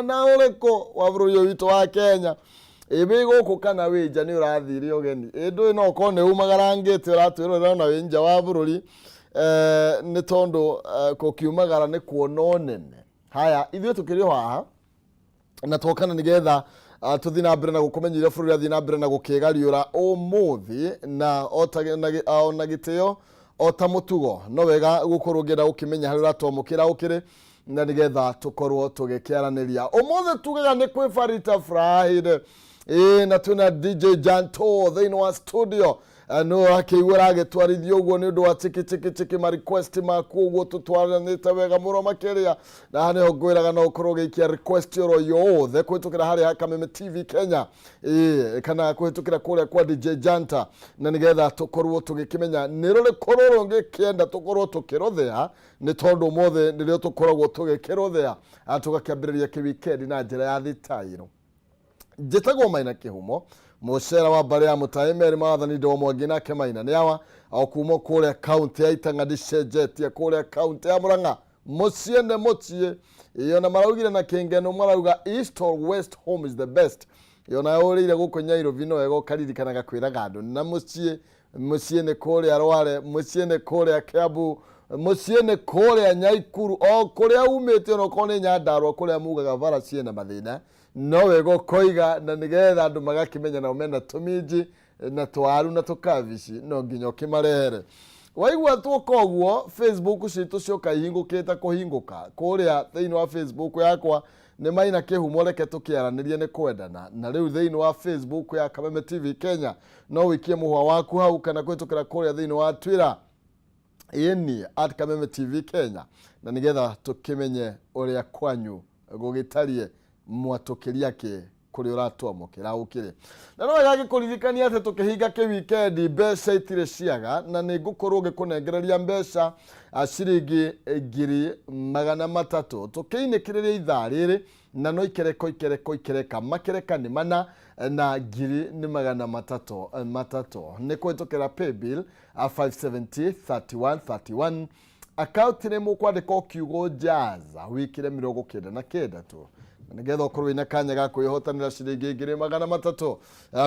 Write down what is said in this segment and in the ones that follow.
Na ũrĩkũ wa bũrũri ũyũ witũ wa Kenya, ĩ wĩ gũkũ kana wĩ nja, nĩ ũrathire ũgeni. Ĩ ndũĩ no ũkorwo nĩ umagarangĩte ũratwĩrorera ona wĩ nja wa bũrũri, nĩ tondũ gũkiumagara nĩ kuona ũnene. Haya, ithuĩ tũkĩrĩ o haha na twokana nĩgetha tũthiĩ na mbere na gũkũmenya ũrĩa bũrũri ũrathiĩ na mbere na gũkĩgariũra ũmũthĩ, na ona gĩtĩo o ta mũtugo, no wega gũkorwo ũngĩenda gũkĩmenya harĩa ũratwamũkĩra ũkĩrĩ, na nĩgetha tũkorwo tũgĩkĩaranĩria. Ũmũthĩ tugaga nĩ kwĩ Farita Friday, ĩĩ, na twĩna DJ Janto thĩinĩ wa studio. Nĩ ũrakĩigua ũragĩtwarithia ũguo nĩ ũndũ wa chiki chiki chiki ma request maku ũguo tũtwaranĩte wega mũno makĩria. Na haha nĩho ngwĩraga no ũkorwo ũgĩikia request oro yothe kũhĩtũkĩra harĩa Kameme TV Kenya, ĩĩ, kana kũhĩtũkĩra kũrĩa kwa DJ Janta, na nĩgetha tũkorwo tũgĩkĩmenya nĩ rũrĩkũ rũrũ ũngĩkĩenda tũkorwo tũkĩrũthĩa, nĩ tondũ ũmũthĩ nĩrĩo tũkoragwo tũgĩkĩrũthĩa, tũgakĩambĩrĩria kĩwikendi na njĩra ya thitairo. Njĩtagwo Maina Kĩhumo, mũcera wa mbarĩ ya Mũtaĩ Meri Mawathani Ndoo Mwangi, nake Maina nĩ awa o kuma kũrĩa kaunti ya Itang'a, ndicenjetie kũrĩa kaunti ya Murang'a, mũciĩ nĩ mũciĩ. Ĩyo na maraugire na kĩngeno, marauga east or west, home is the best. Ĩyo nayo ũrĩire gũkũ Nyairobi, no wega ũkaririkanaga kwĩraga andũ na mũciĩ, mũciĩ nĩ kũrĩa Rware, mũciĩ nĩ kũrĩa Kiambu, mũciĩ nĩ kũrĩa Nyaikuru, o kũrĩa umĩte, onokorwo nĩ Nyandarua kũrĩa mugaga bara ciĩna mathĩna, no wega ũkoiga, na nĩgetha andũ magakĩmenya nao mena tũminji na twaru na tũkabici, no nginya ũkĩmarehere. Waigua tuoka ũguo, Facebook citũ cioka ihingũkĩte kũhingũka. Kũrĩa thĩinĩ wa Facebook yakwa nĩ Maina Kĩhumo, reke tũkĩaranĩrie nĩ kwendana. Na rĩu thĩinĩ wa Facebook ya Kameme TV Kenya no ũikie mũhwa waku hau, kana kũhĩtũkĩra kũrĩa thĩinĩ wa Twitter, ĩni at Kameme TV Kenya, na nĩgetha tũkĩmenye ũrĩa kwanyu gũgĩtariĩ, mwatũkĩria kĩ kũrĩa ũratwamũkĩra ũkĩrĩ. Na no wega ngĩkũririkania atĩ tũkĩhinga kĩwikendi mbeca itirĩ ciaga, na nĩ ngũkorwo ngĩkũnengereria mbeca ciringi 300,000 tũkĩinĩkĩrĩria ithaa rĩrĩ, na no ikereko ikereko ikereka makereka nĩ mana, na ngiri nĩ magana matatũ matatũ, nĩ kũhĩtũkĩra paybill 570 31 31. Akaunti nĩ mũkwandĩka o kiugo jaza, wĩkĩre 99 tu, na nĩgetha ũkorwo wĩna kanya ga kwĩhotanĩra ciringi 300,000.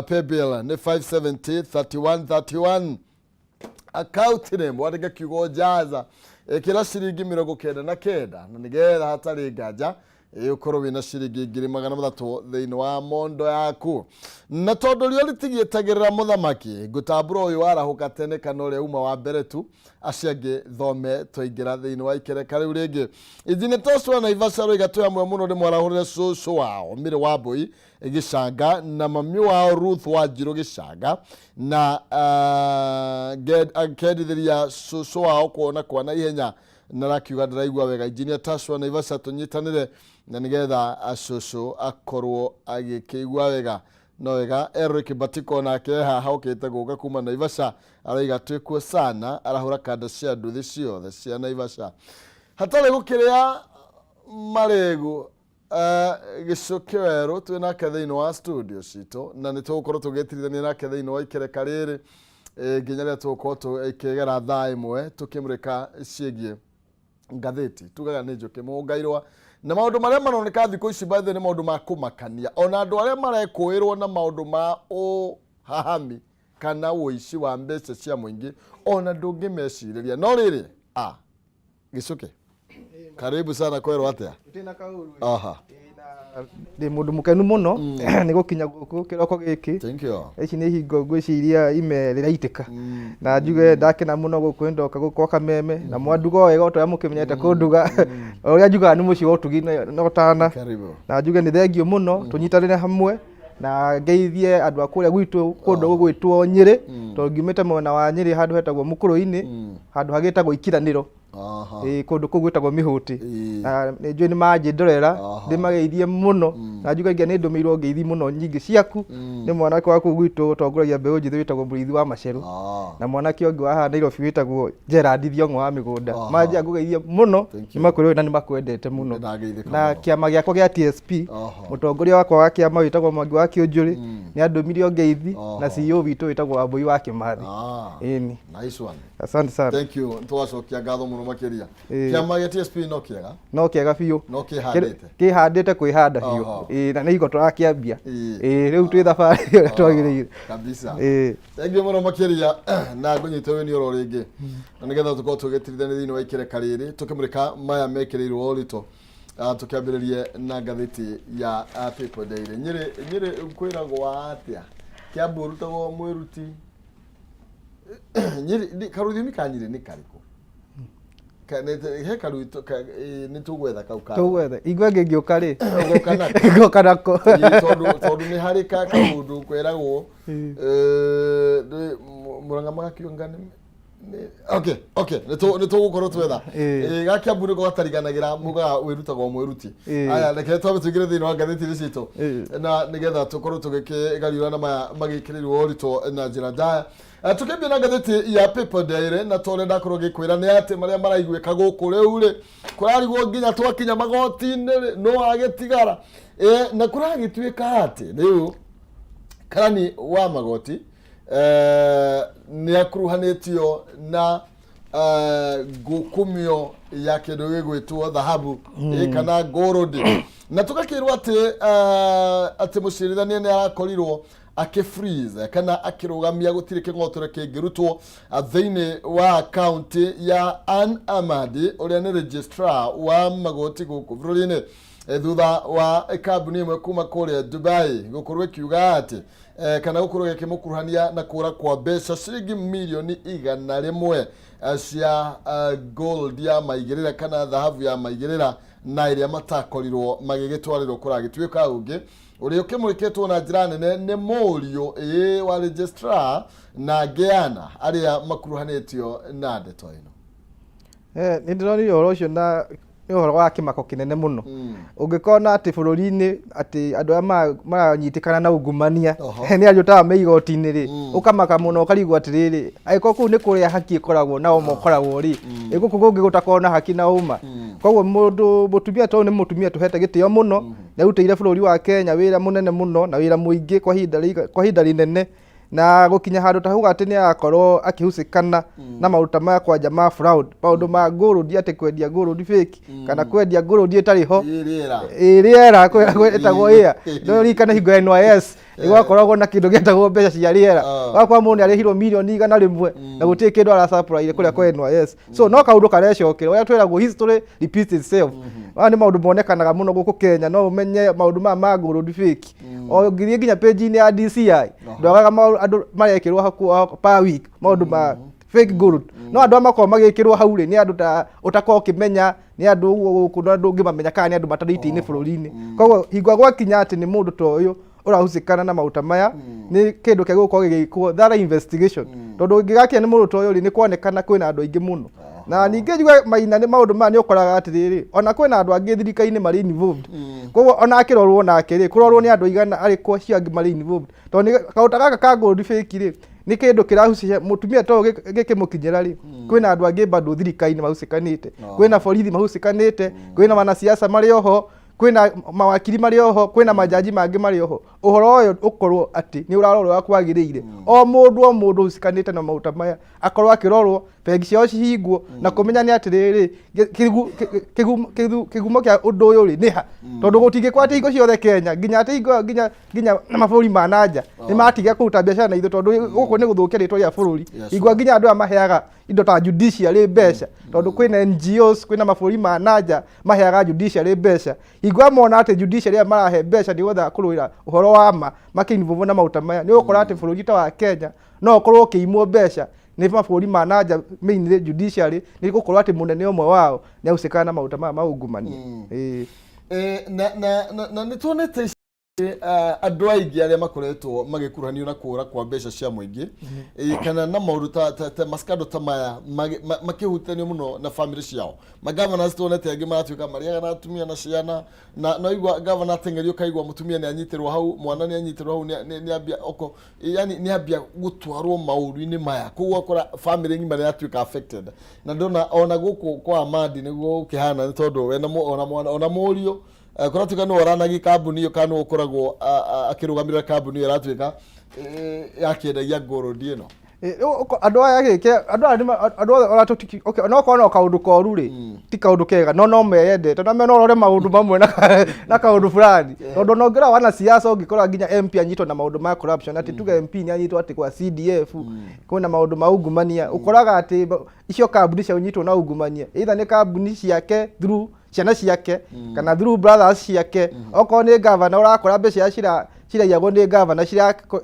Paybill nĩ 570 31 31, account name wandĩke kiugo jaza, ĩkĩra ciringi 99, na nĩgetha hatarĩ nganja ũkorwo wĩna ciringi 300,000 thĩinĩ wa mondo yaku. Na tondũ rĩo rĩtigĩtagĩrĩra mũthamaki, ngũtambũra ũyũ warahũka tene kana ũrĩa uma wa mbere tu, acio angĩ thome twaingĩra thĩinĩ wa ikereka rĩu rĩngĩ. Injinia Toswa Naivasha roiga twĩ amwe mũno, ndĩmwarahũrĩre cũcũ wao Mĩrĩ wa Mbũi Gĩcanga na mami wao Ruth Wanjirũ Gĩcanga, na akendithĩria cũcũ wao kuona kwa na ihenya, na arakiuga ndĩraigua wega. Injinia Tashwa Naivasha, tũnyitanĩre na nĩgetha cũcũ akorwo agĩkĩigua wega. No wega Eric Batiko nake haha okĩte gũka kuma Naivasha, araiga twĩkuo sana, arahũra kanda cia nduthi ciothe cia Naivasha hatarĩ gũkĩrĩa marĩgu. Gĩcũkĩ werũ twĩ nake thĩinĩ wa studio citũ, na nĩ tũgũkorwo tũgĩtirithania nake thĩinĩ wa ikereka rĩrĩ nginya rĩrĩa tũgũkorwo tũkĩgera thaa 1 tũkĩmũrĩka ciĩgiĩ ngathĩti. Tugaga nĩ Njũkĩ Mũngairwa, na maũndũ marĩa maroneka thikũ ici, by the way, nĩ maũndũ ma kũmakania, ona andũ arĩa marekũĩrwo na maũndũ ma ũhahami kana ũici wa mbeca cia mũingĩ, ona ndũngĩmecirĩria. No rĩrĩ, a Gĩcũkĩ, karibu sana. Kwerwo atĩa? Ndĩ kaũru. Aha. Ndĩ mũndũ mũkenu mũno nĩ gũkinya gũkũ kĩroko gĩkĩ. Thank you. Ici nĩ hingo ngwĩciria ime rĩraitĩka, na njuge ndakena mũno gũkũ, nĩ ndoka gũkũ kwa Kameme na mwanduga wega o ta ũrĩa mũkĩmenyete kũnduga, o ũrĩa njugaga nĩ mũciĩ wa ũtugi na ũtana. Karibu. Na njuge nĩ thengio mũno tũnyitanĩre hamwe, na ngeithie andũ a kũrĩa gwitũ kũndũ gũgwĩtwo Nyĩrĩ, tondũ ngiumĩte mwena wa Nyĩrĩ handũ hetagwo Mũkũrũ-inĩ, handũ hagĩtagwo Ikiranĩro. Ĩĩ, kũndũ kũu gwĩtagwo Mĩhũtĩ. Na nĩ njũĩ nĩ manjĩndorera, ndĩmageithie mũno. Na njuge nginya nĩ ndũmĩirwo ngeithi mũno nyingĩ ciaku nĩ mwanake wa kũu gwitũ ũtongoragia mbeũ njĩthĩ wĩtagwo Mũrĩithi wa Macerũ, na mwanake ũngĩ wa haha Nairobi wĩtagwo Gerard Thiong'o wa mĩgũnda. Manjia ngũgeithie mũno. Thank you. Nĩ makwĩrwo na nĩ makwendete mũno. Nĩndageithĩka Na mũno. kĩama gĩakwa gĩa TSP, mũtongoria wakwa wa kĩama wĩtagwo Mwangi wa Kĩũnjũrĩ nĩ andũmire o ngeithi, na CEO witũ wĩtagwo Wambũi wa Kĩmathi. Ĩni. Nice one. Asante sana. Thank you. Twacokia ngatho mũno makĩria. Ĩĩ. Kĩama gĩa TSP no kĩega? No kĩega biũ. No kĩhandĩte? Kĩhandĩte kwĩhanda biũ. Ĩĩ, na nĩ hingo tũrakĩambia. Ĩĩ, rĩu twĩ thabarĩ ũrĩa twagĩrĩire. Kabisa. Ĩĩ. Thank you mũno makĩria, na ngũnyite ũyũ nĩ oro rĩngĩ na nĩgetha tũkorwo tũgĩtirithania thĩinĩ wa ikereka rĩrĩ tũkĩmũrĩka maya mekĩrĩirwo ũritũ. Tũkĩambĩrĩrie na ngathĩti ya People Daily. Nyĩrĩ, Nyĩrĩ kwĩragwo atĩa? Kĩambu ũrutagwo mwĩruti. Nyĩrĩ, karũthiomi ka Nyĩrĩ nĩ karĩkũ? He karuito nĩ tũgwetha kau ka. Tũgwetha. Igua ngĩngĩũka rĩ. Ũgoka nako. Ngoka nako. Ĩĩ, tondũ nĩ harĩ ka kaũndũ kwĩragwo Mũrang'a magakiuga nĩ okay, nĩ tũgũkorwo twetha. Ga Kiambu nĩko gatariganagĩra, mugaga wĩrutagwo mwĩruti. Aya, reke twambe tũingĩre thĩinĩ wa ngathĩti ici citũ na nĩgetha tũkorwo tũgĩkĩgariũra na maya magĩkĩrĩirwo ũritũ na njĩra ndaya. Tũkĩambia na ngathĩti ya People Daily, na tondũ ndakorwo ngĩkwĩra nĩ atĩ marĩa maraiguĩka gũkũ rĩu rĩ, kũrarigwo nginya twakinya magoti-inĩ rĩ, no agĩtigara. Na kũragĩtuĩka atĩ rĩu karani wa magoti nĩ akuruhanĩtio na ngukumio ya kĩndũ gĩgwĩtwo thahabu kana gold, na tũgakĩrwo atĩ mũcirithania nĩ arakorirwo akĩ freeze kana akĩrũgamia, gũtirĩ kĩng'otore kĩngĩrutwo thĩinĩ wa akaunti ya Ann Amadi, ũrĩa nĩ registrar wa magoti gũkũ bũrũri-inĩ, thutha wa kambuni ĩmwe kuma kũrĩa Dubai gũkorwo ĩkiuga atĩ kana gũkorwo gĩkĩmũkuruhania na kũra kwa mbeca ciringi mirioni 100 cia gold ya maigĩrĩra kana thahabu ya maigĩrĩra, na ĩrĩa matakorirwo magĩgĩtwarĩrwo. Kũragĩtuĩka ũngĩ ũrĩa ũkĩmũrĩkĩtwo na njĩra nene nĩ mũriũ wa registrar na ngeana arĩa makuruhanĩtio na ndeto ĩno. Nĩ ndĩronire ũhoro ũcio na nĩ ũhoro wa kĩmako kĩnene mũno. Ũngĩkona atĩ bũrũri-inĩ atĩ andũ arĩa maranyitĩkana na ungumania nĩ andũ ta me igoti-inĩ rĩ, ũkamaka mũno, ũkarigwo atĩrĩrĩ, angĩkorwo kũu nĩ kũrĩa haki ĩkoragwo na ũma ũkoragwo rĩ, ĩ gũkũ kũngĩ gũtakoragwo na haki na ũma? Koguo mũndũ mũtumia ta ũyũ nĩ mũtumia tũhete gĩtĩo mũno, nĩ arutĩire bũrũri wa Kenya wĩra mũnene mũno na wĩra mũingĩ kwa ihinda rĩnene, na gũkinya handũ ta hau atĩ nĩ arakorwo akĩhucĩkana na maũndũ ta maya, kwanja ma fraud, maũndũ ma gold, atĩ kwendia gold fake kana kwendia gold ĩtarĩ ho. Ĩ rĩera. Ĩ rĩera ĩtagwo air. No ririkane hingo ya NYS nĩ gwakoragwo na kĩndũ gĩetagwo mbeca cia rĩera. Wakwa mũndũ nĩ arĩhirwo mirioni 100 na gũtirĩ kĩndũ arasupply kũrĩa kwa NYS. So no kaũndũ karecokera, ũrĩa twĩragwo, history repeats itself. Maya nĩ maũndũ monekanaga mũno gũkũ Kenya. No ũmenye maũndũ maya ma gold fake, o ũngĩthiĩ nginya page-inĩ ya DCI, ndwagaga andũ marekĩrwo hakuo per week maũndũ ma fake gold. No andũ aya makoragwo magĩkĩrwo hau rĩ, nĩ andũ ta ũtakoragwo ũkĩmenya nĩ andũ ũguo gũkũ na ndũngĩmamenya kana nĩ andũ matarĩ itĩ-inĩ bũrũri-inĩ. Koguo hingo gwakinya atĩ nĩ mũndũ ta ũyũ ũrahucĩkana na maũta maya, nĩ kĩndũ kĩa gũkorwo gĩgĩkwo thorough investigation, tondũ ũngĩgakinya nĩ mũndũ ta ũyũ rĩ, nĩ kuonekana kwĩna andũ aingĩ mũno. Na ningĩ njuge Maina, nĩ maũndũ maya nĩ ũkoraga atĩrĩrĩ, ona kwĩna andũ angĩ thirikari-inĩ marĩ involved. Koguo ona akĩrorwo nake rĩ, kũrorwo nĩ andũ aigana arĩkũ acio angĩ marĩ involved, tondũ nĩ kaũndũ ta gaka ka gold fake rĩ, nĩ kĩndũ kĩrahucicia mũtumia ta ũyũ gĩkĩmũkinyĩra rĩ, kwĩna andũ angĩ bado thirikari-inĩ mahucikanĩte, kwĩna borithi mahucikanĩte, kwĩna wanasiasa marĩ oho, kwĩna mawakiri marĩ oho, kwĩna majaji mangĩ marĩ oho. Ũhoro ũyũ ũkorwo atĩ nĩ ũrarorwo ũrĩa kwagĩrĩire, o mũndũ o mũndũ ũhucikanĩte na maũta maya akorwo akĩrorwo, bengi ciao cihingwo, na kũmenya nĩ atĩrĩrĩ, kĩgumo kĩa ũndũ ũyũ rĩ nĩ ha, tondũ gũtingĩkorwo atĩ hingo ciothe Kenya, nginya atĩ hingo nginya mabũrũri ma nanja nĩ matiga kũruta biacara na ithuĩ, tondũ gũkũ nĩ gũthũkia rĩtwa rĩa bũrũri. Hingo nginya andũ aya maheaga indo ta judiciary mbeca, tondũ kwĩna NGOs, kwĩna mabũrũri ma nanja maheaga judiciary mbeca, hingo ĩrĩa mona atĩ judiciary ĩrĩa marahe mbeca nĩ gwetha kũrũĩra ũhoro wa ma makĩ na maũta maya, nĩ ũgũkora atĩ bũrũri ta wa Kenya no ũkorwo ũkĩimwo mbeca nĩ mabũrũri ma nanja, mainly judiciary, nĩ gũkorwo atĩ mũnene ũmwe wao nĩ ahucĩkana na maũta maya ma ungumania. Ĩĩ. Na nĩ tuonete Andũ aingĩ arĩa makoretwo magĩkuruhanio na kũra kwa mbeca cia mũingĩ kana na maũndũ ta mascandal ta maya makĩhutanio mũno na family ciao. Magovernors tuonete angĩ maratuĩka marĩaga na atumia na ciana, na no igua governor ateng'erio, kaigua mũtumia nĩ anyitĩrwo hau, mwana nĩ anyitĩrwo hau, nĩ ambia oko, yani nĩ ambia gũtwarwo maũru-inĩ maya. Koguo ũgakora family ng'ima nĩ yatuĩka affected. Na ndona ona gũkũ kwa Amadi nĩguo gũkĩhana, nĩ tondũ we na ona mwana ona mũriũ kũratuĩka nĩwe ũranagia kambuni ĩyo, kana nĩwe ũkoragwo akĩrũgamĩrĩra kambuni ĩyo ĩratuĩka yakĩendagia gold ĩno. Rĩu andũ aya gĩke andũ aya andũ othe ona tũtiki, okay, no korwo no kaũndũ koru rĩ, ti kaũndũ kega, no meyende, tondũ no ũrore maũndũ mamwe na kaũndũ fulani, tondũ ona ũngĩrora wanasiasa, ũngĩkora nginya MP anyitwo na maũndũ ma corruption, atĩ tuge MP nĩ anyitwo atĩ kwa CDF kwĩna maũndũ ma ungumania, ũkoraga atĩ icio kambuni cia ũnyitwo na ungumania, either nĩ kambuni ciake through ciana ciake kana through brothers ciake. Okorwo nĩ gavana, ũrakora mbeca iria ciraiyagwo nĩ gavana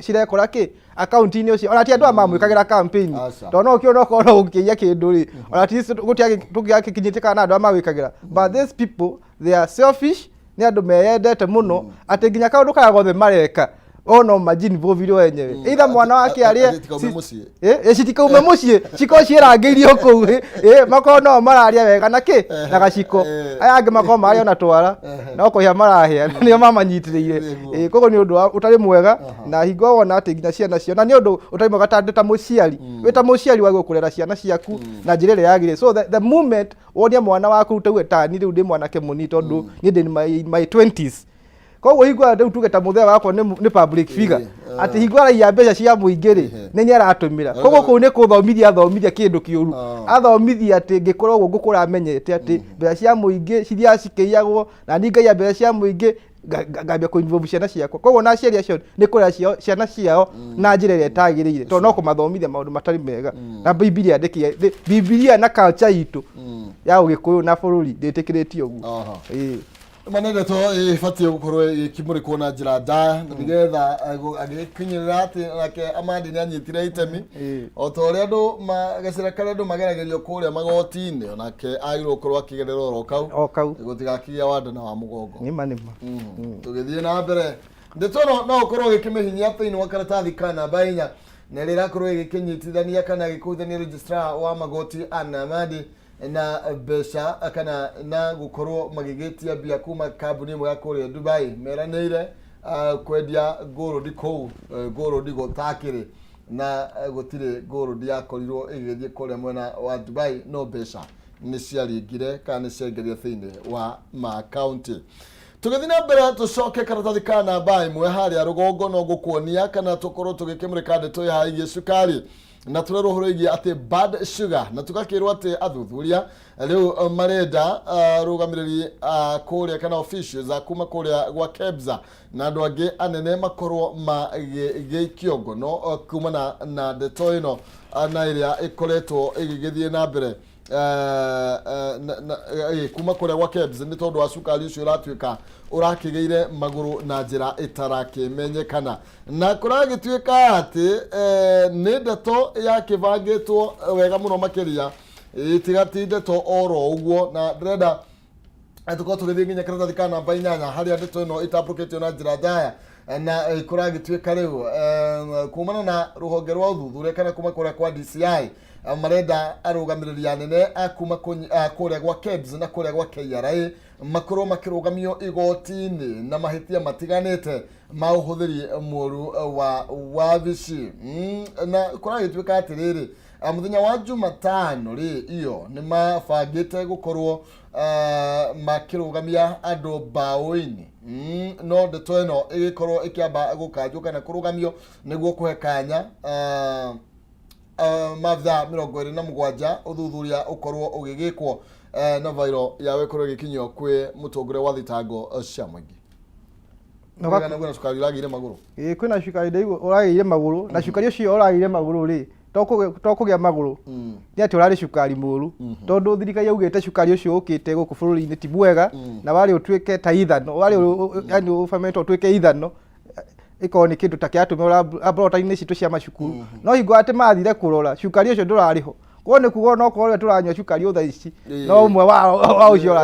cirekora kĩ akaunti-inĩ ũcio, ona ti andũ aya mamwĩkagĩra campaign. Aca. Tondũ no ũkĩona okorwo no ũkĩiya kĩndũ rĩ, ona ti tũngĩakĩkinyĩte na andũ aya mawĩkagĩra. But these people, they are selfish, nĩ andũ meyendete mũno atĩ nginya kaũndũ karĩa gothe mareka o no majinvolve wenyewe, either mwana wake arĩe Atĩ tikaume mũciĩ. Citikaume mũciĩ, cikorwo ciĩrangĩirio kũu, makorwo no mararia wega na kĩ na gaciko, aya angĩ makorwo marĩa ona twara no kũhĩa marahĩa nĩo mamanyitĩrĩire. Koguo nĩ ũndũ ũtarĩ mwega, na hingo wona atĩ nginya ciana cio, na nĩ ũndũ ũtarĩ mwega ta ta mũciari, wĩ ta mũciari wagĩrĩirwo kũrera ciana ciaku na njĩra ĩrĩa yagĩrĩire. So the moment wonia mwana waku, tuge tani rĩu ndĩ mwanake mũnini, tondũ niĩ ndĩ my 20s, koguo hingo ĩyo rĩu tuge ta mũthee wakwa nĩ public figure, atĩ hingo araiya mbeca cia mũingĩ rĩ, nĩ niĩ aratũmĩra. Koguo kũu nĩ kũthomithia athomithia kĩndũ kĩũru. Athomithia atĩ ngĩkũra ũguo ngũkũra menyete atĩ mbeca cia mũingĩ cithiaga cikĩiyagwo, na niĩ ngaiya mbeca cia mũingĩ, ngambia kũ involve ciana ciakwa. Koguo na aciari acio nĩ kũrera ciana ciao na njĩra ĩrĩa ĩtagĩrĩire, tondũ no kũmathomithia maũndũ matarĩ mega. Na Bibilia ndĩkĩ Bibilia na culture itũ ya Ũgĩkũyũ na bũrũri ndĩtĩkĩrĩtie ũguo. Ma nĩ ndeto ĩbatiĩ gũkorwo ĩkĩmũrĩkwo na njĩra ndaya, na nĩgetha agĩkinyĩrĩra atĩ nake Amandi nĩ anyitire itemi o ta ũrĩa andũ gacĩra karĩa andũ mageragĩrio kũrĩa magoti-inĩ, onake agĩrĩirwo gũkorwo akĩgerera oro kau. O kau. Gũtigakĩgĩa wanda na wa mũgongo. Nĩma nĩma. Tũgĩthiĩ na mbere, ndeto ĩno no ũkorwo ũgĩkĩmĩhinyia thĩinĩ wa karatathi ka namba 4, na ĩrĩa ĩrakorwo ĩgĩkĩnyitithania kana ĩgĩkũithania registrar wa magoti Anna Amadi na mbeca kana na gũkorwo magĩgĩtia mbia kuma kambuni ĩmwe ya kũrĩa Dubai meranĩire kwendia gold kũu, gold gũtakĩrĩ na gũtirĩ gold yakorirwo ĩgĩgĩthiĩ kũrĩa mwena wa Dubai, no mbeca nĩ ciaringire kana nĩ ciaingĩrire thĩinĩ wa makaunti. Tũgĩthiĩ na mbere, tũcoke karatathi ka namba 1 harĩa rũgongo, no gũkuonia kana tũkorwo tũgĩkĩmũrĩka ndeto ĩhaha ĩgiĩ cukari, na tũrerwo ũhoro ĩgiĩ atĩ bad sugar, na tũgakĩrwo atĩ athuthuria rĩu marenda arũgamĩrĩri a kũrĩa kana officials a kuma kũrĩa gwa KEBSA na andũ angĩ anene makorwo magĩgĩikio ngono kumana na ndeto ĩno na ĩrĩa ĩkoretwo ĩgĩgĩthiĩ na mbere kuma kũrĩa gwa KEBS, nĩ tondũ wa cukari ũcio ũratuĩka ũrakĩgĩire magũrũ na njĩra ĩtarakĩmenyekana, na kũragĩtuĩka atĩ nĩ ndeto yakĩbangĩtwo wega mũno makĩria. Tiga ti ndeto oro ũguo, na ndĩrenda tũkorwo tũgĩthiĩ nginya karatathi ka namba 8, harĩa ndeto ĩno ĩtambũrũkĩtio na njĩra ndaya, na kũragĩtuĩka rĩu kumana na rũhonge rwa ũthuthuria kana kuma kũrĩa kwa DCI, marenda arũgamĩrĩri anene a kuma kũrĩa gwa KEBS na kũrĩa gwa KRA makorwo makĩrũgamio igoti-inĩ na mahĩtia matiganĩte ma ũhũthĩri mũru wa wabici. Na kũragĩtuĩka atĩrĩrĩ, mũthenya wa Jumatano rĩ, iyo nĩ mabangĩte gũkorwo makĩrũgamia andũ mbaũ-inĩ, no ndeto ĩno ĩgĩkorwo ĩkĩamba gũkanjwo kana kũrũgamio nĩguo kũhe kanya maabithaa 27 ũthuthuria ũkorwo ũgĩgĩkwo, na bairo yawe ĩkorwo ĩgĩkinyio kwĩ mũtongoria wa thitango cia mũingĩ. Kwĩna cukari ũragĩire magũrũ. Ĩĩ, kwĩna cukari ndaigua ũragĩire magũrũ, na cukari ũcio ũragĩire magũrũ rĩ, to kũgĩa magũrũ, nĩ atĩ ũrarĩ cukari mũru, tondũ thirikari yaugĩte cukari ũcio ũkĩte gũkũ bũrũri-inĩ ti mwega, na warĩ ũtuĩke ta ithano, warĩ yani ũfermentwo ũtuĩke ithano, ĩkorwo nĩ kĩndũ ta kĩratũmĩrwo laboratory-inĩ citũ cia macukuru. No hingo atĩ mathire kũrora, cukari ũcio ndũrarĩ ho. Koguo nĩ kuga onokorwo ũrĩa tũranyua cukari o thaa ici no ũmwe wa ũcio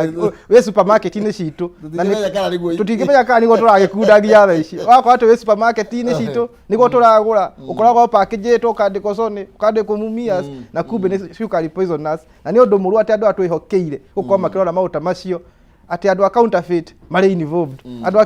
wĩ supermarket-inĩ citũ. Na Tũtingĩmenya kana nĩguo tũtingĩmenya kana nĩguo tũragĩkundagia thaa ici. Wakorwo atĩ wĩ supermarket-inĩ citũ nĩguo tũragũra, ũkoragwo packagĩtwo ũkandĩkwo Sony, ũkandĩkwo Mumias, na kumbe nĩ cukari poisonous. Na nĩ ũndũ mũru atĩ andũ aya twĩhokeire gũkorwo makĩrora maũndũ ta macio, atĩ andũ a counterfeit marĩ involved, andũ a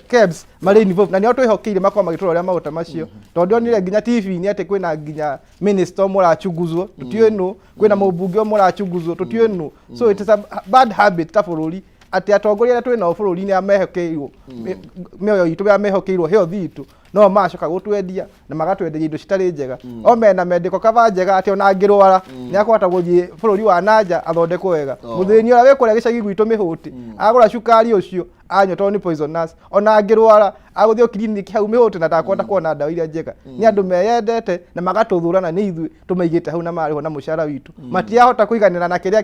KEBS marĩ involved, na nĩo twĩhokeire makorwo magĩtũrorera maũndũ ta macio. Tondũ ndonire nginya TV-inĩ atĩ kwĩna nginya minister ũmwe ũrachunguzwo, tũtiũĩ nũ, kwĩna mũmbunge ũmwe ũrachunguzwo, tũtiũĩ nũ. So it is a bad habit ta bũrũri atĩ atongoria arĩa twĩ nao bũrũri-inĩ arĩa mehokeirwo mĩoyo itũ, arĩa mehokeirwo health itũ, no macoka gũtwendia na magatwenderia indo citarĩ njega. O mena medical cover njega atĩ ona angĩrwara nĩ akũhota gũthiĩ bũrũri wa nanja athondekwo wega. Mũthĩni ũrĩa wĩ kũrĩa gĩcagi gwitũ mĩhũti agũra cukari ũcio anyua, tondũ nĩ poisonous, ona angĩrwara agũthiĩ o kiriniki hau mĩhũti na ndakũhota kuona ndawa iria njega. Nĩ andũ meyendete na magatũthũra, na nĩ ithuĩ tũmaigĩte hau na marĩhwo na mũcara witũ. Matirahota kũiganĩra na kĩrĩa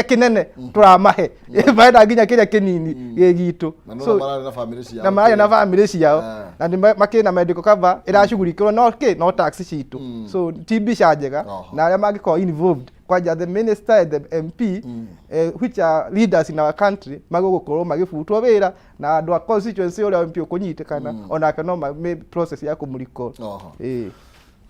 kĩnene tũramahe, marenda nginya kĩrĩa kĩnini gĩ gitũ. Na no So, mararĩ na family ciao. Na mararĩ na family ciao. Na nĩ makĩrĩ na medical cover ĩracugurikĩrwo no kĩ no tax citũ. So ti mbica njega. Na arĩa mangĩkorwo involved, kwanja the minister and the MP, which are leaders in our country, magũgũkorwo magĩbutwo wĩra, na andũ a constituency ũrĩa MP ũkũnyitĩkana onake no process ya kũmũrecall. Ĩĩ.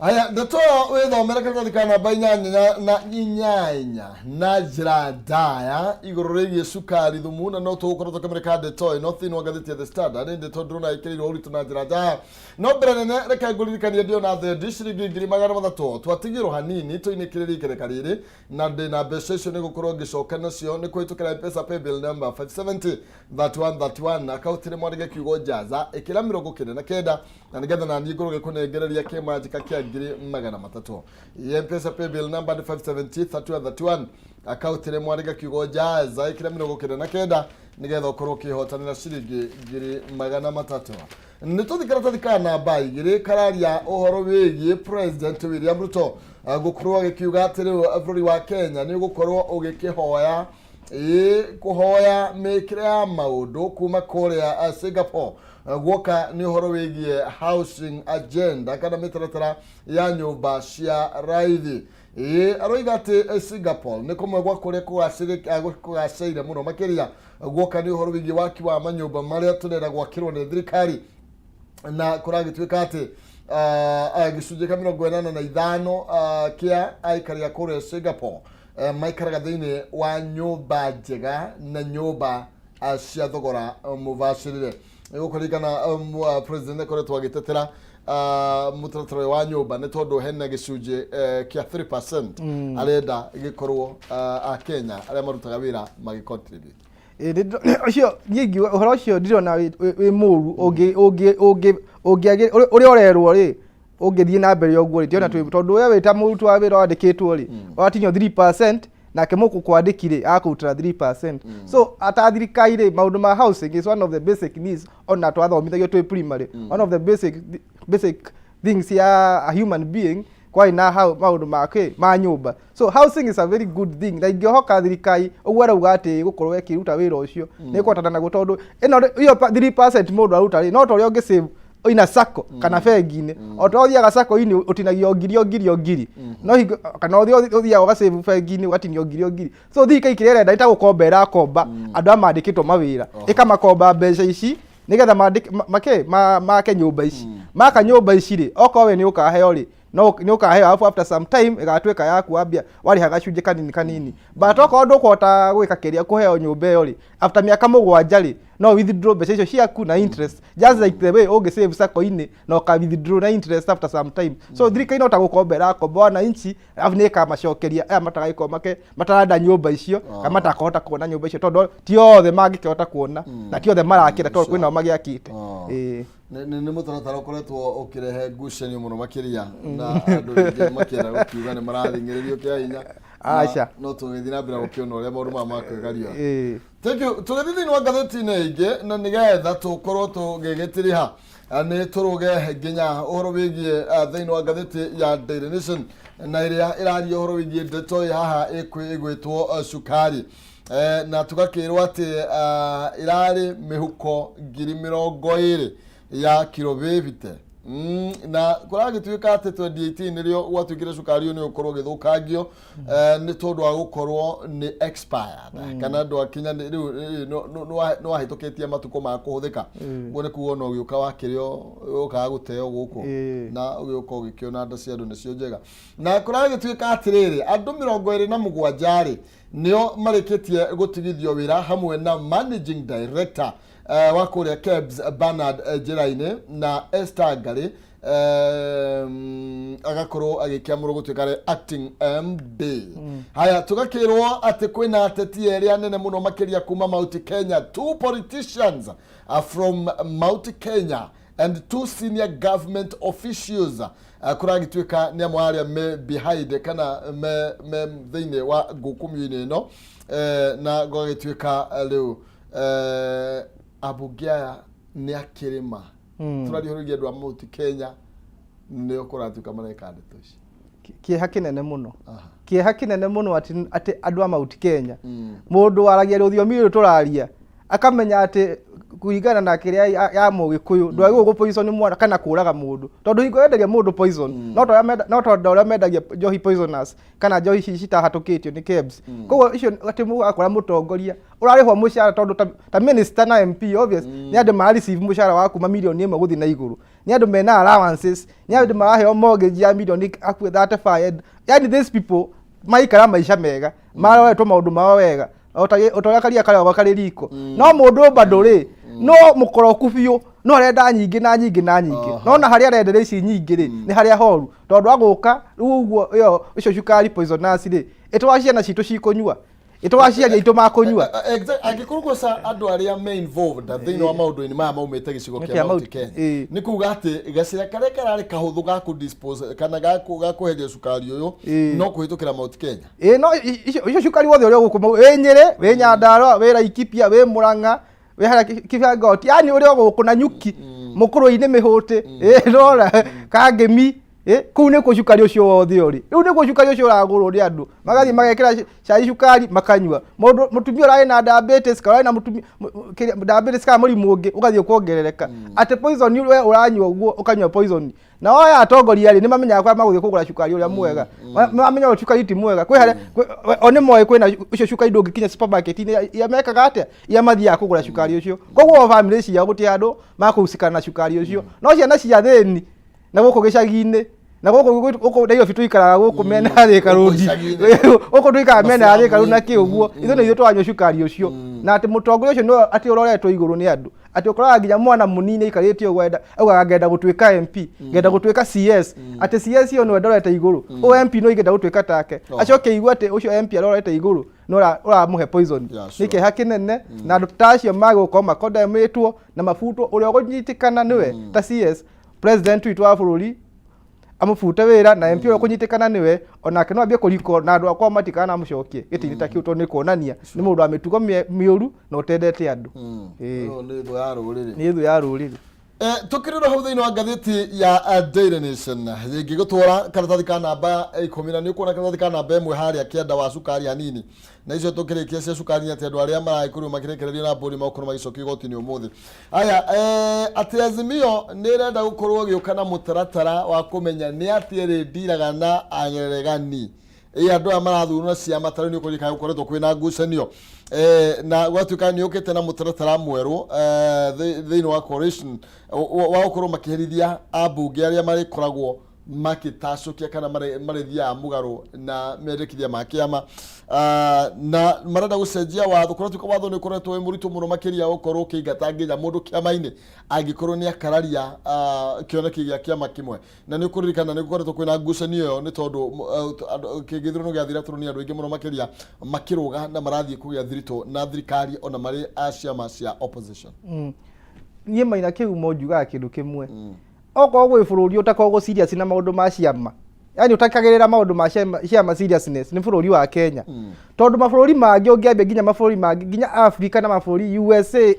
Haya, ndeto ĩyo wĩthomere karatathi ka namba 8 na 8 na njĩra ndaya igũrũ rĩgiĩ cukari thumu, na no tũgũkorwo tũkĩmũrĩka ndeto ĩno thĩinĩ wa ngathĩti ya The Standard. Nĩ ndeto ndĩrona ĩkĩrĩirwo ũritũ na njĩra ndaya. No mbere nene, reke ngũririkanie ndĩona thendi ciringi 300,000. Twatigirwo hanini tũinĩkĩrĩrie ikereka rĩrĩ, na ndĩna mbeca icio nĩ gũkorwo ngĩcoka nacio nĩ kũhĩtũkĩra M-Pesa paybill number 570 31 31, akaunti nĩ mwandĩke kiugo "Jaza", ĩkĩra 99, na nĩgetha naniĩ ngorwo ngĩkũnengereria kĩmanjĩka kĩa 300,000. M-Pesa paybill number nĩ 570 31 31, akaunti nĩ mwandĩke kiugo "Jaza", ĩkĩra 99, nĩgetha ũkorwo ũkĩhotanĩra ciringi 300,000. Nĩ tũthi karatathi ka namba 2, kararia ũhoro wĩgiĩ President William Ruto gũkorwo agĩkiuga atĩ rĩu bũrũri wa Kenya nĩ ũgũkorwo ũgĩkĩhoya, ĩĩ, kũhoya mĩkĩre ya maũndũ kuma kũrĩa Singapore, guoka nĩ ũhoro wĩgiĩ housing agenda kana mĩtaratara ya nyũmba cia raithi. Ĩĩ, aroiga atĩ Singapore nĩ kũmwe gwa kũrĩa kũgacĩire mũno makĩria guoka nĩ ũhoro wĩgiĩ waki wa manyũmba marĩa tũrenda gwakĩrwo nĩ thirikari, na kũragĩtuĩka atĩ gĩcunjĩ kĩa 85 kĩa aikari a kũrĩa Singapore maikaraga thĩinĩ wa nyũmba njega na nyũmba cia thogora mũbacĩrĩre. Gũkũringana president akoretwo agĩtetera mũtaratara ũyũ wa nyũmba nĩ tondũ hena gĩcunjĩ kĩa 3% arenda gĩkorwo a Kenya arĩa marutaga wĩra magĩ contribute. Ĩ, ũcio niĩ ingiuga ũhoro ũcio ndirona wĩ mũru ũngĩ ũngĩ ũngĩ ũngĩagĩ ũrĩa ũrerwo rĩ, ũngĩthiĩ na mbere ũguo rĩ, ndĩrona tondũ we wĩ ta mũruti wa wĩra wandĩkĩtwo rĩ, watinio 3%, nake mũkũkwandĩki rĩ akũrutĩra 3%. So ata thirikari rĩ, maũndũ ma housing is one of the basic needs, ona twathomithagio twĩ primary, one of the basic things ya a human being kwarĩ na hau maũndũ ma kĩ ma nyũmba. So housing is a very good thing, na ingĩhoka thirikari ũguo arauga atĩ ĩgũkorwo ĩkĩruta wĩra ũcio nĩ ĩkũhotana naguo, tondũ ĩno iyo 3% mũndũ aruta rĩ, no ta ũrĩa ũngĩ save ina sacco kana bengi-inĩ. O ta ũthiaga sacco-inĩ ũtinagio ngiri o ngiri o ngiri, no hingo kana ũthiĩ ũthiaga ũgasave bengi-inĩ ũgatinio ngiri o ngiri. So thirikari kĩrĩa ĩrenda nĩ ta gũkomba ĩrakomba andũ aya mandĩkĩtwo mawĩra, ĩkamakomba mbeca ici nĩgetha mandĩke make make nyũmba ici. Maka nyũmba ici rĩ, okorwo we nĩ ũkaheo rĩ, no nĩ ũkaheo, alafu after some time ĩgatuĩka yaku, wambia warĩha gacunjĩ kanini kanini. But okorwo ndũkũhota gwĩka kĩrĩa kũheo nyũmba ĩyo rĩ, after mĩaka 7 rĩ, no withdraw mbeca icio ciaku na interest, just like the way ũngĩ save sacco-inĩ na ũka withdraw na interest after some time. So thirikari no ta gũkomba ĩrakomba wananchi, alafu nĩ ĩkamacokeria aya mataragĩkorwo make matarenda nyũmba icio kana matakũhota kuona nyũmba icio, tondũ ti othe mangĩkĩhota kuona na ti othe marakĩra, tondũ kwĩnao magĩakĩte. Ĩĩ. Nĩ mũtaratara ũkoretwo ũkĩrehe ngucanio mũno makĩria, na andũ rĩngĩ makĩenda gũkiuga nĩ marathing'ĩrĩrio kĩa hinya. Aca. No tũgĩthiĩ na mbere gũkĩona ũrĩa maũndũ maya makwĩgaria. Ĩĩ. Thank you. Tũgĩthiĩ thĩinĩ wa ngathĩti-inĩ ĩngĩ, na nĩgetha tũkorwo tũgĩgĩtiriha, nĩ tũrũge nginya ũhoro wĩgiĩ thĩinĩ wa ngathĩti ya Daily Nation, na ĩrĩa ĩraria ũhoro wĩgiĩ ndeto ĩ haha ĩgwĩtwo cukari. Na tũgakĩrwo atĩ ĩrarĩ mĩhuko 20,000 ya kiro 50. Na kũragĩtuĩka atĩ 2018 nĩrĩo gwatuĩkire cukari ũyũ nĩ ũkorwo ũgĩthũkangio nĩ tondũ wa gũkorwo nĩ expired kana ndwakinya rĩu nĩ wahĩtũkĩtie matukũ ma kũhũthĩka. Ũguo nĩ kuga ona ũgĩũka wakĩrĩo ũkaga gũteo gũkũ na ũgĩũka ũgĩkĩona nda cia andũ nĩcio njega. Na kũragĩtuĩka atĩrĩrĩ, andũ 27 rĩ nĩo marĩkĩtie gũtigithio wĩra hamwe na managing director wa kũrĩa KEBS Bernard Njĩra-inĩ na Esther Ngarĩ agakorwo agĩkĩamũrwo gũtuĩka arĩ acting MD. Haya, tũgakĩrwo atĩ kwĩna ateti erĩ anene mũno makĩria kuma Mount Kenya, two politicians from Mount Kenya and two senior government officials kũragĩtuĩka nĩ amwe arĩa me behind kana me thĩinĩ wa ngukumio-inĩ ĩno, na gwagĩtuĩka rĩu ambunge aya nĩ akĩrĩma. Tũraria ũhoro wĩgiĩ andũ a Mount Kenya, nĩo kũratuĩka mareka ndeto ici. Kĩeha kĩnene mũno. Kĩeha kĩnene mũno atĩ andũ a Mount Kenya, mũndũ waragia rũthiomi rũrũ tũraria, akamenya atĩ kũringana na kĩrĩa ya mũgĩkũyũ ndwagĩrĩirwo gũ poison mwana kana kũraga mũndũ, tondũ hingo wendagia mũndũ poison no tondũ ũrĩa mendagia njohi poisonous kana njohi ici citahatũkĩtio nĩ KEBS. Koguo icio atĩ mũgakora mũtongoria ũrarĩhwo mũcara, tondũ ta minister na MP, obvious nĩ andũ mara receive mũcara wa kuma 1 million gũthiĩ na igũrũ, nĩ andũ mena allowances, nĩ andũ maraheo mortgage ya milioni hakuhĩ 35. Yani these people maikara maica mega, maroretwo maũndũ mao wega o ta ũrĩa karia karogwo karĩ riko. No mũndũ bado rĩ no mũkoroku biũ, no arenda nyingĩ na nyingĩ na nyingĩ. No na harĩa arendera ici nyingĩ rĩ, nĩ harĩa horu, tondũ agũka rĩu ũguo ĩyo ũcio cukari poisonous rĩ, ĩtwara ciana citũ cikũnyua, ĩtwara aciari aitũ makũnyua. Angĩkorwo kwanza andũ arĩa me involved thĩinĩ wa maũndũ-inĩ maya maumĩte gĩcigo kĩa Kĩa Mount Kenya, nĩ kuga atĩ gacĩra karĩa kararĩ kahũthũ ga kũ dispose kana ga kweheria cukari ũyũ no kũhĩtũkĩra Mount Kenya. Ĩ no icio cukari wothe ũrĩa gũkũ wĩ Nyĩrĩ, wĩ Nyandarũa, wĩ Laikipia, wĩ Mũrang'a, wĩ harĩa Kibangoti, yani ũrĩa gũkũ na nyuki mũkũrũ-inĩ mĩhũtĩ, ĩ rora Kangemi, ĩ kũu nĩkuo cukari ũcio wothe ũrĩ. Rĩu nĩkuo cukari ũcio ũragũrwo nĩ andũ, magathiĩ magekĩra cai cukari makanyua. Mũndũ mũtumia ũrarĩ na diabetes kana ũrarĩ na mũtumia diabetes kana mũrimũ ũngĩ ũgathiĩ kuongerereka, atĩ poison we ũranyua ũguo ũkanyua poison. Na aya atongoria rĩ, nĩ mamenyaga kũrĩa magũthiĩ kũgũra cukari ũrĩa mwega. Mamenya ũyũ cukari ti mwega kwĩ harĩa o nĩ moĩ kwĩna ũcio cukari ndũngĩkinya supermarket-inĩ iria mekaga atĩa, iria mathiaga kũgũra cukari ũcio. Koguo o family ciao gũtirĩ handũ makũhusikana na cukari ũcio. No ciana cia thĩni na gũkũ gĩcagi-inĩ na gũkũ Nairobi tũikaraga gũkũ mena ya Thika Gũkũ Road, icagi-inĩ. Gũkũ tũikaraga mena ya Thika Road na kĩ ũguo, ithuĩ nĩ ithuĩ tũranyua cukari ũcio. Na atĩ mũtongoria ũcio nĩwe atĩ ũroretwo igũrũ nĩ andũ, atĩ ũkoraga nginya mwana mũnini aikarĩte ũguo augaga ngenda gũtuĩka MP, ngenda gũtuĩka CS. Atĩ CS ĩyo nĩwe ndorete igũrũ, ũyũ MP no ingĩenda gũtuĩka take. Acoke igue atĩ ũcio MP arorete igũrũ nĩ ũramũhe poison. Nĩ kĩeha kĩnene, na andũ ta acio magũkorwo makondemĩtwo na mabutwo, ũrĩa ũkũnyitĩkana nĩwe ta CS, president witũ wa bũrũri amũbute wĩra, na MP ũrĩa ũkũnyitĩkana nĩwe onake no ambie kũrikwo na andũ akwa matikanamũcokie gĩtĩ-inĩ ta kĩu, tondũ nĩ kuonania nĩ mũndũ wa mĩtugo mĩũru na ũtendete andũ. Ĩyo nĩ thũ ya rũrĩrĩ. Nĩ thũ ya rũrĩrĩ. Tukirora hau thĩinĩ wa ngathĩti ya Daily Nation ĩngĩgũtwara karatathi ka namba 10, na nĩ ũkuona karatathi ka namba 1 harĩa kĩanda wa cukari hanini, na icio tũkĩrĩkia cia cukari nĩ atĩ andũ arĩa maragĩkorirwo makĩrekererio na mbũri magũkorwo magĩcokio igoti-inĩ ũmũthĩ. Aya, atĩ Azimio nĩ ĩrenda gũkorwo ĩgĩũka na mũtaratara wa kũmenya nĩ atĩ ĩrĩndiraga na aregani. Ĩ andũ aya marathurwo na ciama, ta rĩu nĩ ũkũririkana gũkoretwo kwĩna ngucanio, na gwatuĩka nĩ ũkĩte na mũtaratara mwerũ thĩinĩ wa coalition wa gũkorwo makĩherithia ambunge arĩa marĩkoragwo makĩtacũkia kana marĩthiaga mũgarũ na mendekithia ma kĩama. Na marenda gũcenjia watho. Kũratuĩka watho nĩ ũkoretwo wĩ mũritũ mũno makĩria gũkorwo ũkĩingata nginya mũndũ kĩama-inĩ angĩkorwo nĩ akararia kĩoneki gĩa kĩama kĩmwe. Na nĩ ũkũririkana nĩ gũkoretwo kwĩna ngucanio ĩyo, nĩ tondũ gĩthurano gĩathira tũronire andũ aingĩ mũno makĩria makĩrũga na marathiĩ kũgĩa thiritũ na thirikari ona marĩ a ciama cia opposition. Niĩ Maina Kĩhumo njugaga kĩndũ kĩmwe: okorwo gwĩ bũrũri ũtakoragwo serious na maũndũ ma ciama, yani ũtakagĩrĩra maũndũ ma ciama seriousness, nĩ bũrũri wa Kenya. Tondũ mabũrũri mangĩ ũngĩambia nginya mabũrũri mangĩ, nginya Africa na mabũrũri USA,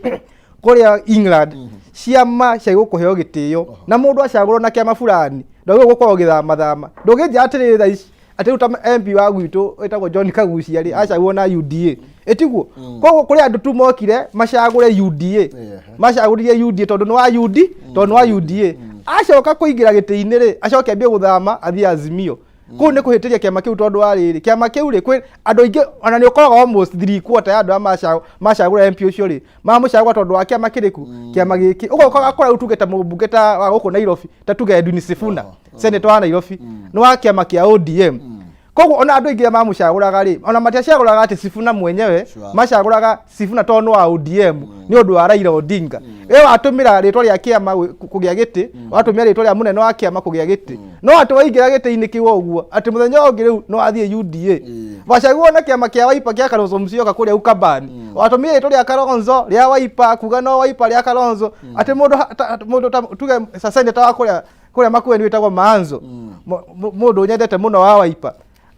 kũrĩa England, ciama cia gũkũheo gĩtĩo na mũndũ acagũrwo na kĩama fulani ndwagĩrĩirwo gũkorwo ũgĩthamathama. Ndũngĩnjĩra atĩrĩrĩ thaa ici atĩ rĩu ta MP wa gwitũ wĩtagwo John Kagucia rĩ, acagũrwo na UDA, ĩtiguo? Koguo kũrĩ andũ tu mokire macagũre UDA, macagũrire UDA tondũ nĩ wa UD, tondũ nĩ wa UDA. Acoka kũingĩra gĩtĩ-inĩ rĩ, acoke ambie gũthama athiĩ Azimio, kũu nĩ kũhĩtĩria kĩama kĩu, tondũ wa rĩrĩ, kĩama kĩu rĩ, kwĩ andũ aingĩ, ona nĩ ũkoraga almost 3/4 ya andũ arĩa macagũra MP ũcio rĩ, mamũcagũra tondũ wa kĩama kĩrĩkũ, kĩama gĩkĩ. Ũguo ũgakora rĩu tuge ta mũmbunge ta wa gũkũ Nairobi, ta tuge Edwin Sifuna, senator wa Nairobi, nĩ wa kĩama kĩa ODM. Koguo ona andũ aingĩ arĩa mamũcagũraga rĩ, ona matiacagũraga atĩ Sifuna mwenyewe, macagũraga Sifuna tondũ nĩ wa ODM, nĩ ũndũ wa Raila Odinga. We watũmĩra rĩtwa rĩa kĩama kũgĩa gĩtĩ, watũmĩra rĩtwa rĩa mũnene wa kĩama kũgĩa gĩtĩ, no atĩ waingĩra gĩtĩ-inĩ kĩu o ũguo, atĩ mũthenya ũngĩ rĩu no athiĩ UDA. Wacagũrwo na kĩama kĩa Wiper kĩa Kalonzo Musyoka kũrĩa Ukambani, watũmĩra rĩtwa rĩa Kalonzo rĩa Wiper kuga no Wiper rĩa Kalonzo, atĩ mũndũ ta tuge senator wa kũrĩa Makueni wĩtagwo Maanzo, mũndũ nyendete mũno wa Wiper,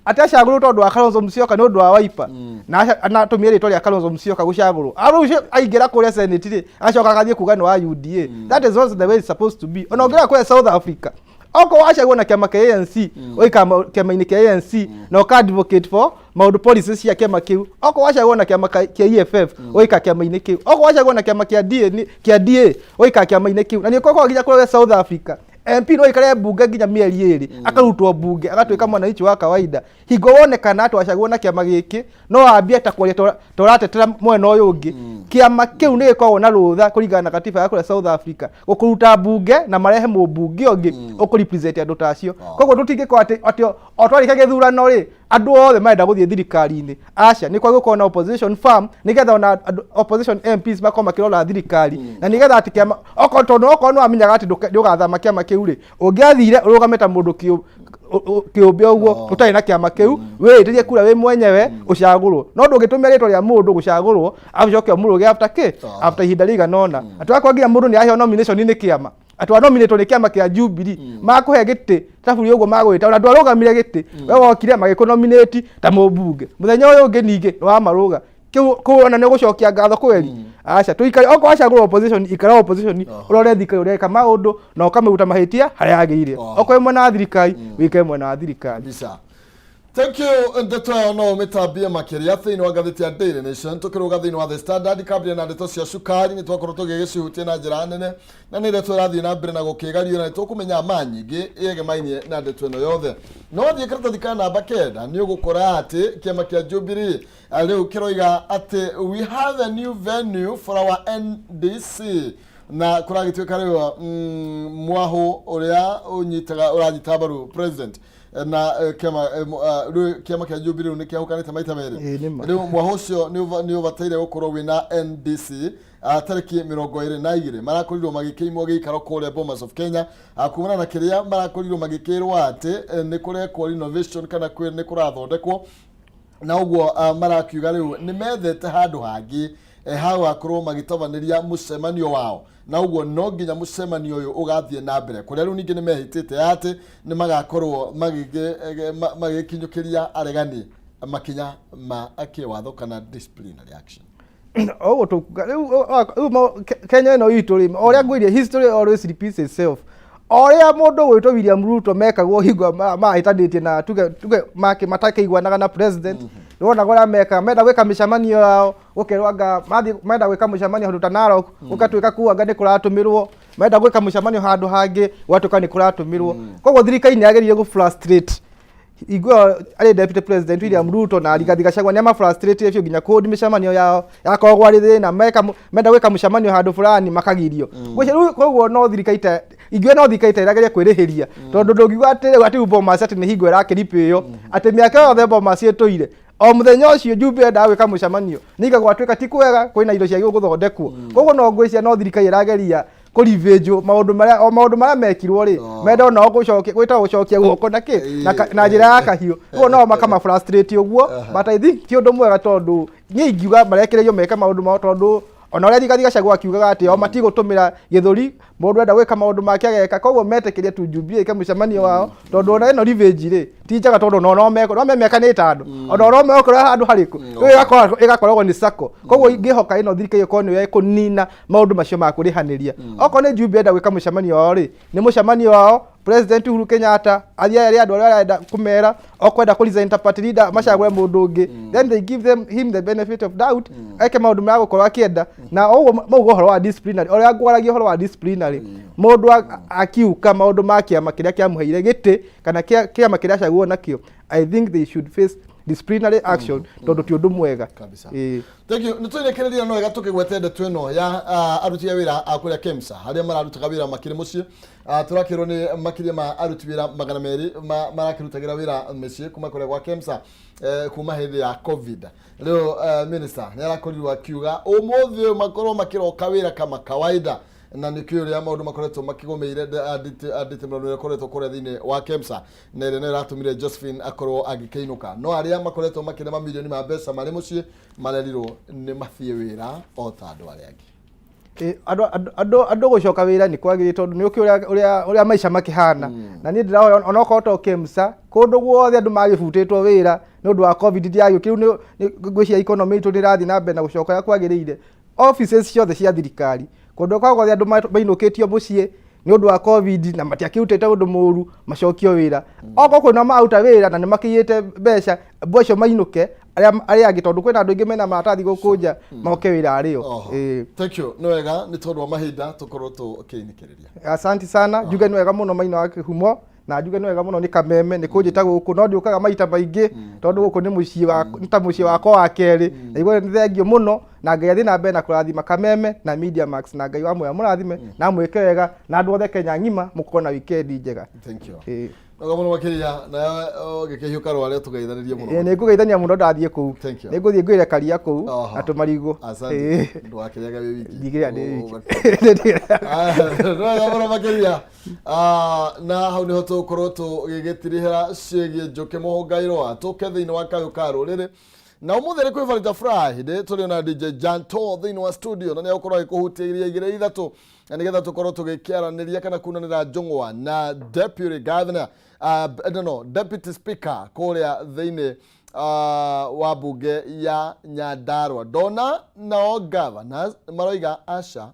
atĩ acagũrwo tondũ wa Kalonzo Musyoka nĩ ũndũ wa Wiper, na atũmire rĩtwa rĩa Kalonzo Musyoka gũcagũrwo. Rĩu ũcio aingĩra kũrĩa Senate rĩ, acoka agathiĩ kuga nĩ wa UDA. That is not the way it's supposed to be. Ona ũngĩrora kũrĩa South Africa, okorwo wacagũrwo na kĩama kĩa ANC, ũikara kĩama-inĩ kĩa ANC na ũka advocate for maũndũ, policies cia kĩama kĩu. Okorwo wacagũrwo na kĩama kĩa EFF, ũikara kĩama-inĩ kĩu. Okorwo wacagũrwo na kĩama kĩa DA, kĩa DA, ũikara kĩama-inĩ kĩu. Na nĩ ũkoragwo nginya kũrĩa South Africa, MP no aikare mbunge nginya mĩeri 2, akarutwo mbunge, agatuĩka mwananchi wa kawaida. Hingo wonekana atĩ wacagũrwo na kĩama gĩkĩ, no wambie ta kwaria ta ũratetera mwena ũyũ ũngĩ, kĩama kĩu nĩ gĩkoragwo na rũtha kũringana na katiba ya kũrĩa South Africa gũkũruta mbunge na marehe mũmbunge ũngĩ ũkũrepresent andũ ta acio. Koguo tũtingĩkorwo atĩ o twarĩkia gĩthurano rĩ, andũ othe marenda gũthiĩ thirikari-inĩ. Aca, nĩ kwa gũkorwo na opposition firm, nĩgetha ona andũ opposition MPs makorwo makĩrora thirikari, na nĩgetha atĩ kĩama okorwo, tondũ okorwo nĩ wamenyaga atĩ ndũgathama kĩama kĩu rĩ, ũngĩathire ũrũgame ta mũndũ kĩũmbe ũguo ũtarĩ na kĩama kĩu, wĩĩtĩrie kura wĩ mwenyewe, ũcagũrwo. No ndũngĩtũmĩra rĩtwa rĩa mũndũ gũcagũrwo, acoke ũmũrũge after kĩ, after ihinda rĩigana ũna, atĩ wakorwo nginya mũndũ nĩ aheo nomination nĩ kĩama, atĩ wanominatwo nĩ kĩama kĩa Jubilee, makũhe gĩtĩ taburi ũguo magwĩta, ona ndwarũgamire gĩtĩ, we wokire magĩkũnominate ta mũmbunge, mũthenya ũyũ ũngĩ ningĩ nĩ wamarũga kĩu kũu, ona nĩ ũgũcokia ngatho kweri. Aca, tũikare, okorwo wacagũrwo opposition, ikara opposition, ũrore thirikari ũrĩa ĩka maũndũ na ũkamĩruta mahĩtia harĩa yagĩrĩire. Okorwo wĩ mwena wa thirikari, wĩikare mwena wa thirikari. Kabisa. Thank you. Ndeto ĩyo no ũmĩtambie makĩria thĩinĩ wa ngathĩti ya Daily Nation. Tũkĩrũga thĩinĩ wa The Standard, kambia na ndeto cia cukari, nĩ twakorwo tũgĩgĩcihutia na njĩra nene, na nĩ ndeto ĩrathiĩ na mbere na gũkĩgario, na nĩ tũkũmenya ma nyingĩ ĩegemainie na ndeto ĩno yothe. No thiĩ karatathi ka namba 9, nĩ ũgũkora atĩ kĩama kĩa Jubilee rĩu kĩroiga atĩ we have a new venue for our NDC, na kũragĩtuĩka rĩu mwahũ ũrĩa ũnyitaga ũranyita mbaru president na kĩama rĩu kĩama kĩa Jubilee rĩu nĩ kĩahũkanĩte maita merĩ. Ĩĩ, nĩ ma. Rĩu mwahũ ũcio nĩ ũbataire gũkorwo wĩna NDC. Tarĩki 22 marakorirwo magĩkĩimwo gĩikaro kũrĩa Bomas of Kenya, kumana na kĩrĩa marakorirwo magĩkĩrwo atĩ nĩ kũrekwo renovation kana nĩ kũrathondekwo, na ũguo marakiuga rĩu nĩ methete handũ hangĩ hagakorwo magĩtabanĩria mũcemanio wao, na ũguo no nginya mũcemanio ũyũ ũgathiĩ na mbere, kũrĩa rĩu ningĩ nĩ mehĩtĩte atĩ nĩ magakorwo magĩkinyũkĩria aregani makinya ma kĩwatho kana disciplinary action. Ũguo tũkuga rĩu Kenya ĩno itũ rĩ, o ũrĩa ngwĩrire, history always repeats itself. O ũrĩa mũndũ gwĩtwo William Ruto mekagwo hingo mahĩtanĩtie na tuge make matakĩiguanaga na president, nĩwonaga ũrĩa mekaga. Menda gwĩka mĩcemanio yao, gũkerwo anga mathiĩ, menda gwĩka mũcemanio handũ ta Narok, gũgatuĩka kuu anga nĩ kũratũmĩrwo, menda gwĩka mũcemanio handũ hangĩ, gũgatuĩka nĩ kũratũmĩrwo. Koguo thirikari nĩ yagĩrĩire gũ frustrate hingo ĩyo arĩ deputy president William Ruto na Rigathi Gachagua, nĩ amafrustrate biũ nginya kũndi mĩcemanio yao yakoragwo arĩ thĩna. Meka menda gwĩka mũcemanio handũ fulani, makagirio. Rĩu koguo no thirikari ta ingiuga no thirikari ta ĩrageria kwĩrĩhĩria, tondũ ndũngiuga atĩ rĩu atĩ Bomas atĩ nĩ hingo ĩrakĩripĩo, atĩ mĩaka yothe Bomas ĩtũire, o mũthenya ũcio Jubilee endaga gwĩka mũcemanio nĩiga gwatuĩka ti kwega, kwĩna indo ciagĩrĩirwo gũthondekwo. Koguo no ngwĩciria no thirikari ĩrageria kũrevenge maũndũ marĩa, o maũndũ marĩa mekirwo rĩ, menda onao gũcokia, gwĩtagwo gũcokia guoko na kĩ na njĩra ya kahiũ. Koguo no makama frustrate ũguo, but I think ti ũndũ mwega, tondũ niĩ ingiuga marekereirio meke maũndũ mao, tondũ ona ũrĩa Rigathi Gachagua akiugaga atĩ o matigũtũmĩra gĩthũri, mũndũ enda gwĩka maũndũ make ageka. Koguo metĩkĩrie tu Jubilee ĩke mũcemanio wao, tondũ ona ĩno revenge rĩ ti njega, tondũ no meko no me mĩaka nĩ 5, ona no megũkorwo handũ harĩkũ, rĩu ĩgakoragwo nĩ sako. Koguo ingĩhoka ĩno thirikari ĩkorwo nĩyo ĩkũnina maũndũ macio ma kũrĩhanĩria. Okorwo nĩ Jubilee enda gwĩka mũcemanio wao rĩ, nĩ mũcemanio wao. President Uhuru Kenyatta athiĩ ere andũ arĩa arenda kũmera, okwenda kũ resign ta party leader, macagũre mũndũ ũngĩ, then they give them him the benefit of doubt eke maũndũ marĩa gũkorwo akĩenda. Na ũguo mauga ũhoro wa disciplinary, ũrĩa ngwaragia ũhoro wa disciplinary, mũndũ akiuka maũndũ ma kĩama kĩrĩa kĩamũheire gĩtĩ kana kĩama kĩrĩa acagũrwo nakĩo, I think they should face disciplinary action, tondũ ti ũndũ mwega. Kabisa. Ĩĩ. Thank you. Nĩ tũrĩkĩrĩria no wega tũkĩgwete ndeto ĩno ya aruti a wĩra a kũrĩa KEMSA arĩa mararutaga wĩra makĩrĩ mũciĩ. Tũrakĩrwo nĩ makĩria ma aruti wĩra 200 marakĩrutagĩra wĩra mĩciĩ kuma kũrĩa gwa KEMSA kuma hĩndĩ ya COVID. Rĩu minister nĩ arakorirwo akiuga ũmũthĩ ũyũ makorwo makĩroka wĩra kama kawaida, na nĩkĩo ũrĩa maũndũ makoretwo makĩgũmĩire ndititimũrano ĩrĩa ĩkoretwo kũrĩa thĩinĩ wa KEMSA na ĩrĩa nĩyo ĩratũmire Josephine akorwo agĩkĩinũka. No arĩa makoretwo makĩrĩa mamirioni ma mbeca marĩ mũciĩ marerirwo nĩ mathiĩ wĩra o ta andũ arĩa angĩ. Andũ gũcoka wĩra nĩ kwagĩrĩire, tondũ nĩ ũkĩ ũrĩa maica makĩhana. Na niĩ ndĩrahoya onokorwo to KEMSA, kũndũ guothe andũ magĩbutĩtwo wĩra nĩ ũndũ wa COVID ndiagĩũkire. Rĩu ngwĩciria economy itũ nĩ ĩrathiĩ na mbere na gũcoka ũrĩa kwagĩrĩire. Offices ciothe cia thirikari, kũndũ kwa guothe andũ mainũkĩtio mũciĩ nĩ ũndũ wa COVID na matiakĩrutĩte ũndũ mũru, macokio wĩra. Okorwo kwĩna maruta wĩra na nĩ makĩiyĩte mbeca, mbua icio mainũke, arĩa angĩ, tondũ kwĩna andũ aingĩ mena maratathi gũkũ nja, moke wĩra arĩo. Oho. Ĩĩ. Thank you. Nĩ wega, nĩ tondũ wa mahinda tũkorwo tũkĩinĩkĩrĩria. Asanti sana. Njuge nĩ wega mũno Maina wa Kĩhumo, na njuge nĩ wega mũno nĩ Kameme nĩ kũnjĩta gũkũ, no ndiũkaga maita maingĩ tondũ gũkũ nĩ mũciĩ wa nĩ ta mũciĩ wakwa wa kerĩ. Na igua nĩ thengio mũno, na Ngai athiĩ na mbere na kũrathima Kameme na Media Max, na Ngai wa muoyo mũrathime na mwĩke wega, na andũ othe Kenya ng'ima mũkorwo na weekend njega. Thank you. Ĩĩ. Wega mũno makĩria, nawe ũgĩkĩhiũka rware tũgeithanĩrie mũno. Ĩĩ, nĩ ngũgeithania mũno ndathiĩ kũu. Thank you. Nĩ ngũthiĩ ngwĩre karia kũu Oho. na tũmarigũ. Asante. Ĩĩ. Ndũgakĩrĩage wĩ wiki. Ndigĩrĩra ndĩ wiki. Wega mũno makĩria. Na hau nĩho tũgũkorwo tũgĩgĩtirihĩra ciĩgiĩ Njũkĩ Mũhũngairwa, tũke thĩinĩ wa kayũ ka rũrĩrĩ. Na ũmũthĩ nĩ kwĩ Farita Friday, tũrĩ na DJ Janto thĩinĩ wa studio, na nĩ egũkorwo agĩkũhutia iria igĩrĩ ithatũ, na nĩgetha tũkorwo tũgĩkĩaranĩria kana kunanĩra njũng'wa na deputy governor, no, deputy speaker kũrĩa thĩinĩ wa bunge ya Nyandarua. Ndona nao governors maroiga aca,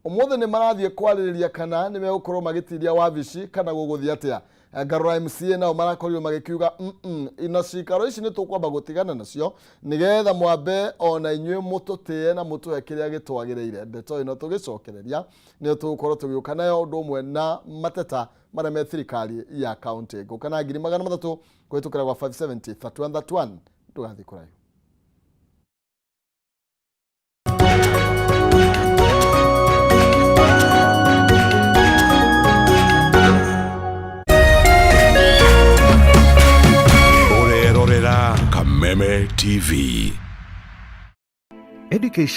ũmũthĩ nĩ marathiĩ kwarĩrĩria kana nĩ megũkorwo magĩtiria wabici kana gũgũthiĩ atĩa. Ngarura MCA nao marakorirwo magĩkiuga na cikaro ici nĩ tũkwamba gũtigana nacio nĩgetha mwambe ona inyuĩ mũtũtĩe na mũtũhe kĩrĩa gĩtwagĩrĩire. Ndeto ĩno tũgĩcokereria nĩyo tũgũkorwo tũgĩũka nayo, ũndũ ũmwe na mateta marĩa me thirikari ya kaunti. Ngũka na 300,000 kũhĩtũkĩra gwa 570 31 31. Ndũgathiĩ kũraihu.